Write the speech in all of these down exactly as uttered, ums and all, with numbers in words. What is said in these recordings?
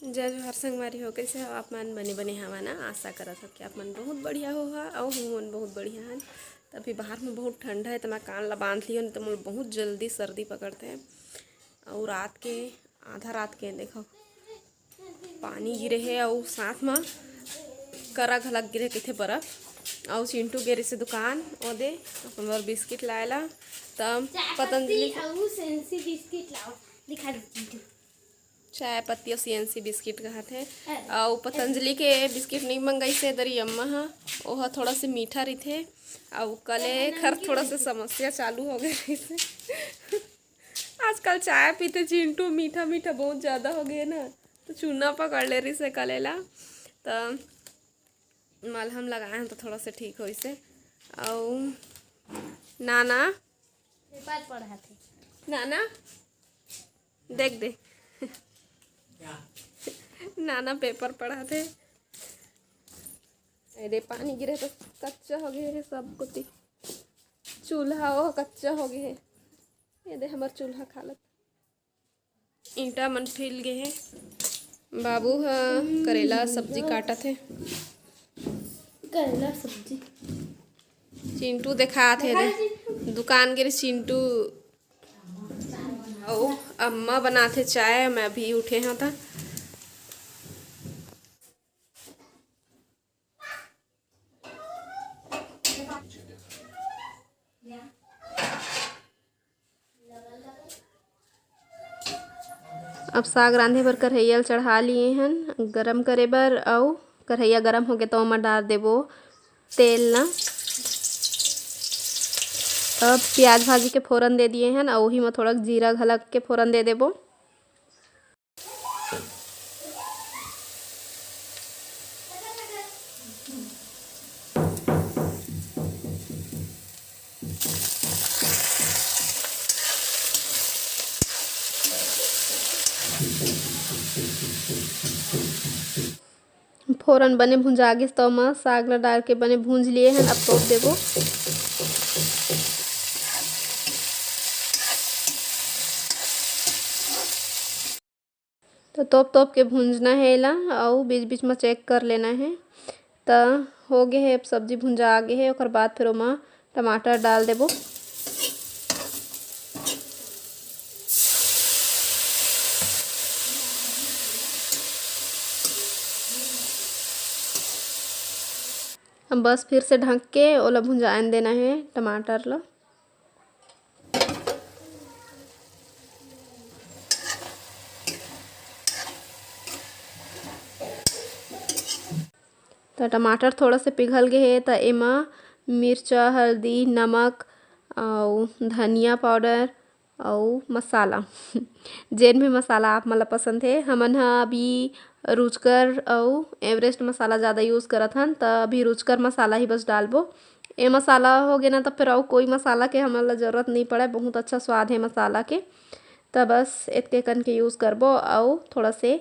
जय जोहार संगवारी हो, कइसे हो आप मन? बने बने हवा ना? आशा करत हो कि आप मन बहुत बढ़िया होहा, अउ हमन बहुत बढ़िया हन। त अभी बाहर में बहुत ठंडा हे, त मैं कान ला बांध लियो, नहीं त मोला बहुत जल्दी सर्दी पकड़थे। अउ रात के, आधा रात के देखो, पानी गिरे हे, अउ साथ म करा घलक गिरे कथे बरफ, अउ चिंटू गे रहिसे दुकान, ओदे अपन बर बिस्किट लाए ला, त पतंजलि के अउ सेंसी बिस्किट लाओ, दिखा दे चिंटू। चाय पत्ती अउ सीएनसी बिस्किट कहत हे। अरे। अउ पतंजलि के बिस्किट नइ मंगाइस हे दरी अम्मा ह, ओह थोड़ा से मीठा रहिथे। अउ कले खर थोड़ा से समस्या चालू हो गे रहिसे। आजकल चाय पीथे चिंटू, मीठा मीठा बहुत ज्यादा हो गे ना, त चूना पकड़ ले रहिसे कले ला। त मलहम लगाए हन त थोड़ा से ठीक होइसे। अउ नाना पेपर पढ़ाथे। नाना, देख दे। नाना पेपर पढ़ाथे। ए दे, पानी गिरे त कच्चा हो गे हे सब कोती। चूल्हा ओ कच्चा हो गे हे। ए दे, हमर चूल्हा खालत। ईंटा मन फिल गे हे। बाबू ह करेला सब्जी काटत हे। करेला सब्जी। चिंटू देखात हे दे। दुकान गे रहिस चिंटू। अउ अम्मा बनात हे चाय, मैं अभी उठे हंव त। अब साग रांधे बर करहैया ल चढ़ा लिए हन गरम करे बर, अउ करहैया गरम होगे त ओमा डार देबो तेल ला। अब प्याज भाजी के फोरन दे दिए हन, अउ ओही म थोड़ा जीरा घलक के फोरन दे देबो। फोरन बने भुंजा गिस, त ओमा साग ला डाल के बने भूंज लिए हन। अब तोप देबो। तो तोप तोप के भूंजना हे एला, अउ बीच बीच म चेक कर लेना हे। त हो गे हे, अब सब्जी भुंजा गे हे। ओकर बाद फिर ओमा टमाटर डाल देबो। अब बस फिर से ढक के ओला भुंजायन देना हे टमाटर ला। त टमाटर थोड़ा से पिघल गे हे, त एमा मिर्चा, हल्दी, नमक अउ धनिया पाउडर अउ मसाला, जेन भी मसाला आप मन ला पसंद हे। हमन ह अभी रुचकर अउ एवरेस्ट मसाला ज़्यादा use करत हन, त अभी रुचकर मसाला ही बस डालबो। ए मसाला हो गे ना, त फिर अउ कोई मसाला के हमन ला जरूरत नइ पड़े। बहुत अच्छा स्वाद हे मसाला के। त बस एतके कन के use करबो अउ थोड़ा से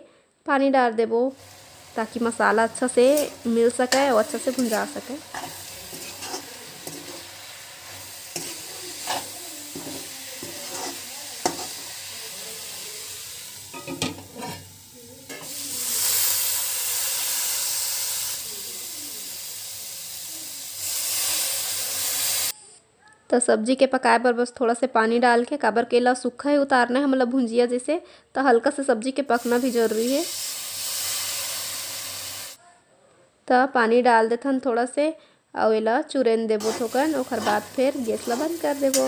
पानी डाल देबो, ताकि मसाला अच्छा से मिल सके अउ अच्छा से भुंजा सके। त सब्जी के पकाए बर बस थोड़ा से पानी डाल के, काबर के एला सूखा ही उतारना हे हमन ला भुंजिया जैसे, त हल्का से सब्जी के पकना भी जरूरी हे। त पानी डाल देथन थोड़ा से, अउ एला चुरेन देबो थोकन, ओखर बाद फिर गैस ला बंद कर देबो।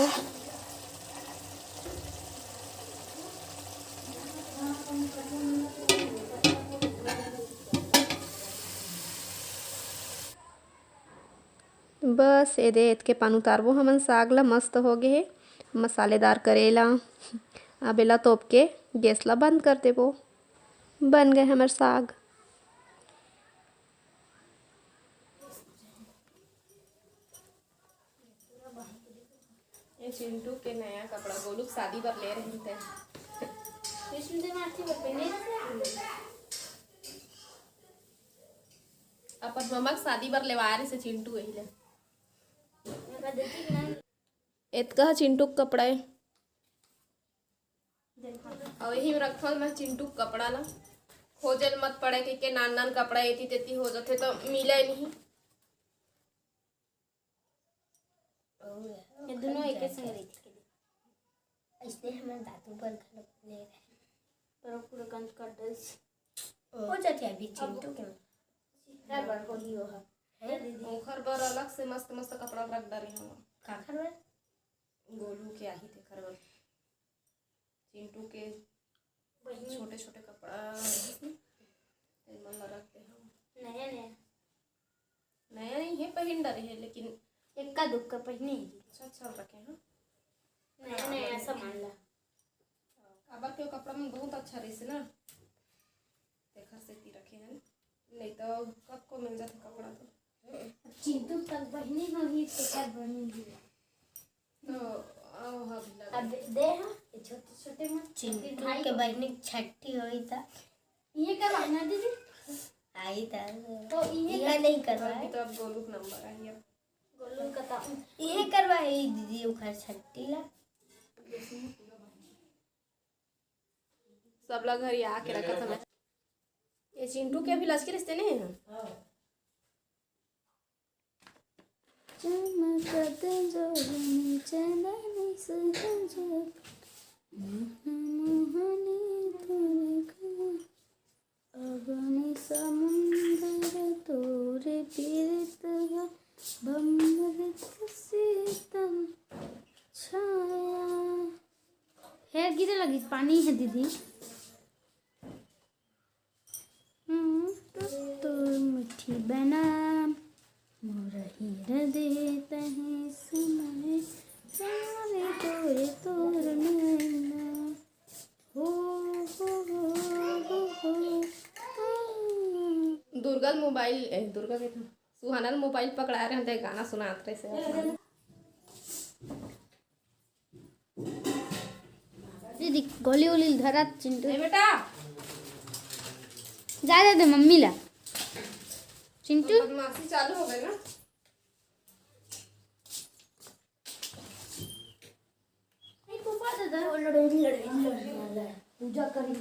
बस, एदे एतके पान उतारबो हमन साग ला। मस्त हो गे हे मसालेदार करेला। अब एला तोप के गैस ला बंद कर देबो। बन गए हमर साग। ये चिंटू के नया कपड़ा, गोलू के शादी बर ले रहिन ते। अपन ममा के शादी बर लेवा रहिसे चिंटू, यही ले। एतका ह चिंटू के कपड़ा ए। अउ यही में रखल मैं चिंटू के कपड़ा ला। खोज तेल मत पड़े के, के नान नान कपड़ा एती तेती हो जाथे तो मिले नहीं। ये दोनों एके संग रहिथे। अइसने हमर दादू बर घलो ले रहे। पर वो पूरा गंज कर डरिस। हो जाथे अभी चिंटू के। हर बार होही ओहा। है दीदी? ओखर बर अलग से मस्त मस्त कपड़ा रख डारे हवं। काखर बर? गोलू के आही तेखर बर। चिंटू के बहिनी। छोटे छोटे कपड़ा रहिस न, तेन मन ला रख दे हवं। नया नया। नया नहीं है, पहिन डारे है, लेकिन एक्का दुक्का पहिने ही। अच्छा, अच्छा रखे हैं। नया नया सामान ला। काबर के वो कपड़ा मन बहुत अच्छा रहिस ना, तेखर सेती रखे हैं, नहीं तो कब को मिल जाथे कपड़ा तो। चिंटू तक बहिनी होही, तेकर बहिनी भी। तो आओ, हाँ, भी लगा। अब दे, हाँ, ये छोटे छोटे मन। चिंटू भाई के बहिनी छठी होई त ये करवाना दीदी। आई त तो ये इहे नहीं करवा अभी है। तो अब गोलू के नंबर आई अब। गोलू का तो इहे करवा है दीदी, ओखर छट्टी ला। सबला घरी आके रखत हवे। ये चिंटू के अभी लचके रिश्ते नहीं है। चमकत जोगनी चंदनी सुगंध मोहनी तोरे का। अगन समुंदर तोरे पीरत ह, भमरत सीतल छाया। फेर गिरे लगी, पानी है दीदी। हम्म, तो तोर मीठी बना मोर हीर दे तहे समय सारे तोरे तोर नैना। हो, हो, हो, हो, हो। दुर्गा ल मोबाइल, ए, दुर्गा के सुहाना ल मोबाइल पकड़ा रहे हैं, तो गाना सुनात रहे से। दीदी, गोली वोली धरत चिंटू। ए बेटा, जा दे दे मम्मी ला। चिंटू। बदमाशी चालू हो गई ना। पूजा करी।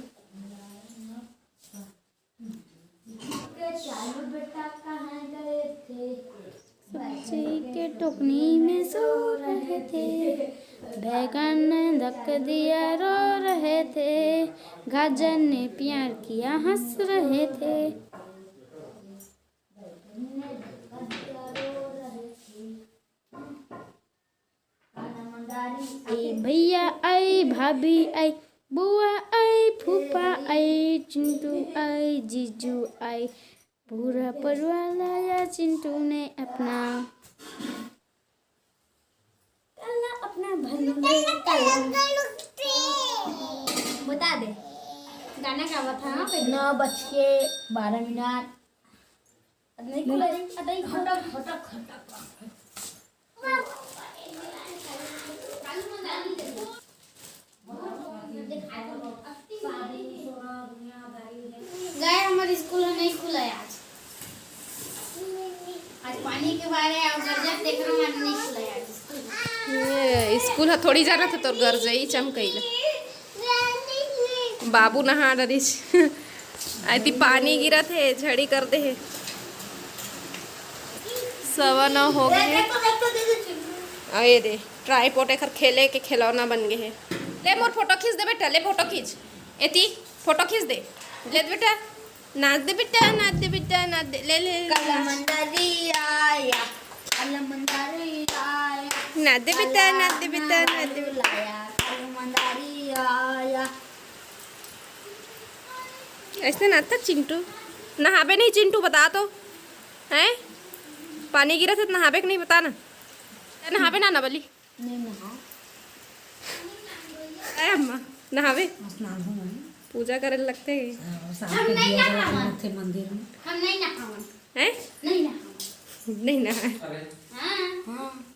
सब्जी के टोकनी में सो रहे थे, बैगन धक दिया रो रहे थे, गाजर ने प्यार किया हंस रहे थे। ए भैया आई, भाभी आई, बुआ आई, फूफा आई, चिंटू आई, जीजू आई, पूरा परिवार लाया चिंटू ने अपना। कल्ला अपना भंडे कल्ला। बता दे, गाना का बता। हाँ, नौ बज के बारह मिनट। अब नहीं खुला है। अरे, खटक, खटक, खटक। गए, हमारे स्कूल नहीं खुला है आज। आज पानी के बारे और गरजत देख रहा हूँ, आज नहीं खुला है आज स्कूल। ये स्कूल ह थोड़ी जाना था तोर गरजई चमकई ले। बाबू नहा डरिस। अति पानी गिरत हे, झड़ी कर दे हे। सवा नौ हो गए हे। अउ ये दे, ट्राइपॉड एकर खेले के खिलौना बन गए हे। ले मोर फोटो खींच दे बेटा, ले फोटो खींच। एती फोटो खींच दे। ले दे बेटा, नाच दे बेटा, नाच दे बेटा, नाच दे। ले, ले, ले। कलमंदरी आया, कलमंदरी आया। नाच दे बेटा, नाच दे बेटा, नाच दे बेटा। लाया, कलमंदरी आया। ऐसने नाचता चिंटू। नहाबे नहीं चिंटू, बता तो। हैं? पानी गिरत हे त नहाबे कि नहीं, बता ना। नहाबे ना, ना बली। नहीं नहाओ। ए अम्मा, नहाबे? स्नान हो गए। पूजा करे लगथे। हाँ, शाम हम के नहीं दिया जलाते नहावन। थे मंदिर में। हम नहीं नहावन। हैं? नहीं नहावन। नहीं नहाए। हाँ। हाँ।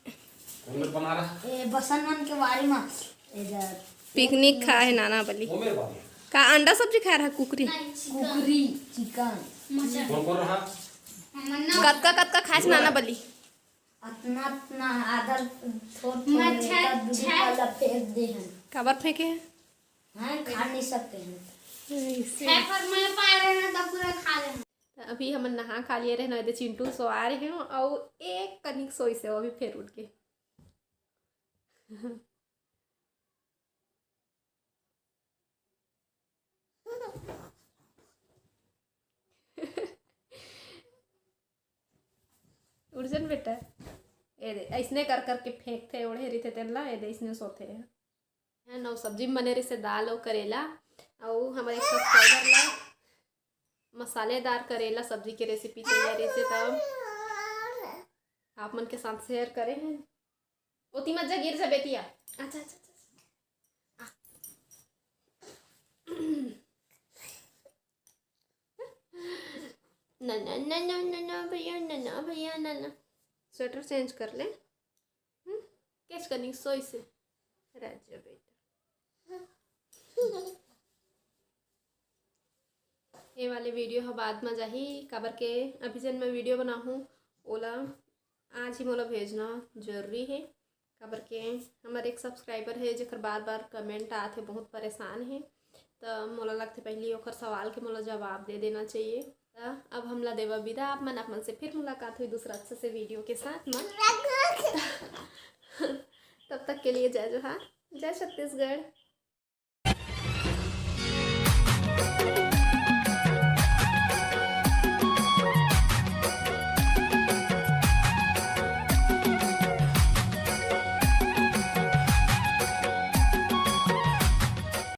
कौन लोग बना रहा? ए, बसंत वन के बारे में। ए, जा- पिकनिक खाए हे नाना बली। वो मेरे बाबू। का अंडा सब्जी खाए रहा, कुकरी? नहीं, चिकन। कुकरी, चिकन। मटन। कौन कौन रहा? मन्ना। कतका, कतका खाए नाना बली? अतना, अतना आधा थोर, थोर मच्छर, मच्छर। लपेट दे हैं। काबर फेंके हैं? हैं, खा नहीं सकते हैं। ऐसे। है, पर मैं पा रहे हैं, अभी हमन नहा खा लिए रहे ना, एदे चिंटू सोआ रहे हो, अउ एक कनिक सोइस हे, वो भी फेर उठ के। उठ जन बेटा, एदे अइसने कर करके फेंकथे, ओढ़े रहिथे तेन ला, एदे अइसने सोथे। यहाँ नौ सब्जी में बने रहिसे दाल अउ करेला, अउ हमर एक सब्सक्राइबर ला मसालेदार करेला सब्जी के रेसिपी चाहिए रहिसे, तब आप मन के साथ शेयर करे हैं। ओती मत जा, गिर जा बेटिया। अच्छा, अच्छा, अच्छा, अच्छा। आ। ना, ना, ना, ना, ना, ना, भैया, ना, ना, भैया, ना, ना। स्वेटर चेंज कर ले। हम्म? कैच करनी सोई से। राजा बेटा। ये वाले वीडियो ह बाद में जाही, काबर के अभी जन मैं वीडियो बनाहूँ, ओला आज ही मोला भेजना जरूरी है, काबर के हमर एक सब्सक्राइबर है, जेकर बार बार कमेंट आत है, बहुत परेशान है, त मोला लगथे पहली ओकर सवाल के मोला जवाब दे देना चाहिए। त अब हमला देवा विदा, आप मन, आप मन से फिर मुलाकात हुई दूसरा अच्छा से वीडियो के साथ में। तब तक के लिए जय जोहार, जय छत्तीसगढ़।